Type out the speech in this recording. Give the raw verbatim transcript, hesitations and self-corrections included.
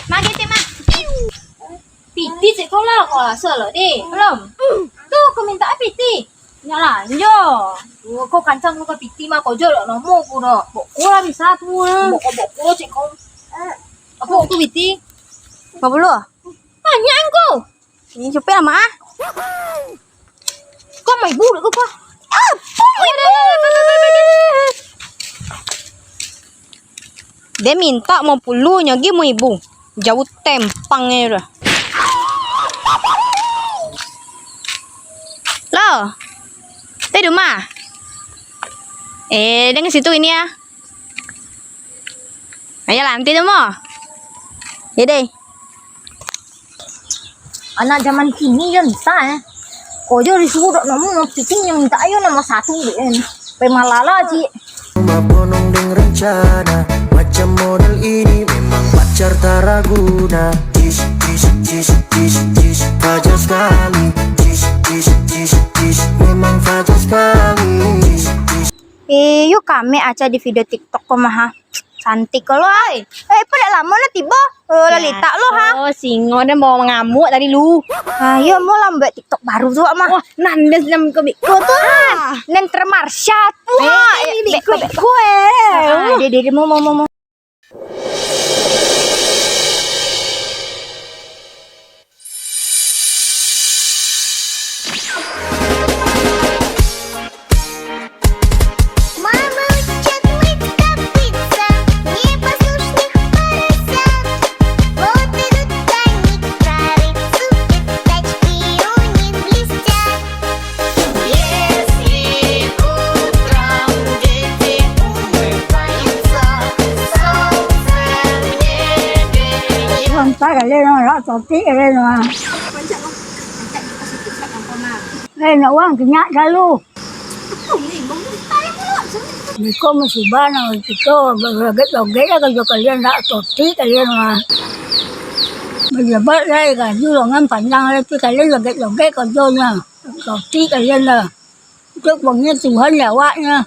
Magi ti, Mak. Piti cek ko lah, ko raso lo, deh. Belum. Tu, ko mintak piti. Nyo lanjo. Oh, ko kancang ko piti mah, ko jo lo nomo puro. Boko lah bisa tu, ah. Boko, boko cek ko. Apo tu piti? Lima puluh. Banyak ko. Ini cepet lah, Mak. Ko limo ribu dek ko, ko. Ah, limo ribu. Dia minta limo puluh, nyo gi limo ribu. Jauah tempang nyo tu. Lo. Pai di rumah. Eh, dengan situ ini ya. Ayolah, nanti tu mo. Ya deh. Anak zaman kini yo entah, eh. Ko jo disuruah dok nomo, piti nyo mintak ayo nomor satu dek, eh. Pai malala, cik. Rumah ponong deng rencana, macam model ini memang pacar tak raguna. Jis, jis, jis, jis, jis, fajar sekali. Jis, jis, jis, jis, memang fajar sekali. Jis, jis. Eh, yo kami Aca di video TikTok ko mah, ha. Cantik ko lo, ai. Eh, pado lamo lah tibo. Oh, lah letak lo, ha. Oh, singo dan bawa mangamuk tadi lu. Ah, yo, mau lah buek TikTok baru tu, Mak. Wah, nan den sedang ko beko tu, ha. Nan termarsyat tu, ha. Eh, beko, beko, eh. Ah, dia, dia, dia, mau, mau, mau, mau. Мама учит мыть копытца непослушных поросят. Вот идут кони к краю, супят тачки, у них блестят. Если утром дети умываются, солнце в небе. Wah, entah kali no, lah, totik kali no, ah. Eh, nak wang, kenyak selalu. Beko musibah no, kito joget-joget lah kerjo kalian, nak totik kalian, ah. Bajabat lai, gaji longan panjang lai, tapi kalian joget-joget kerjonyo. Totik kalian lah. Itu uangnya Tuhan ya awaknya.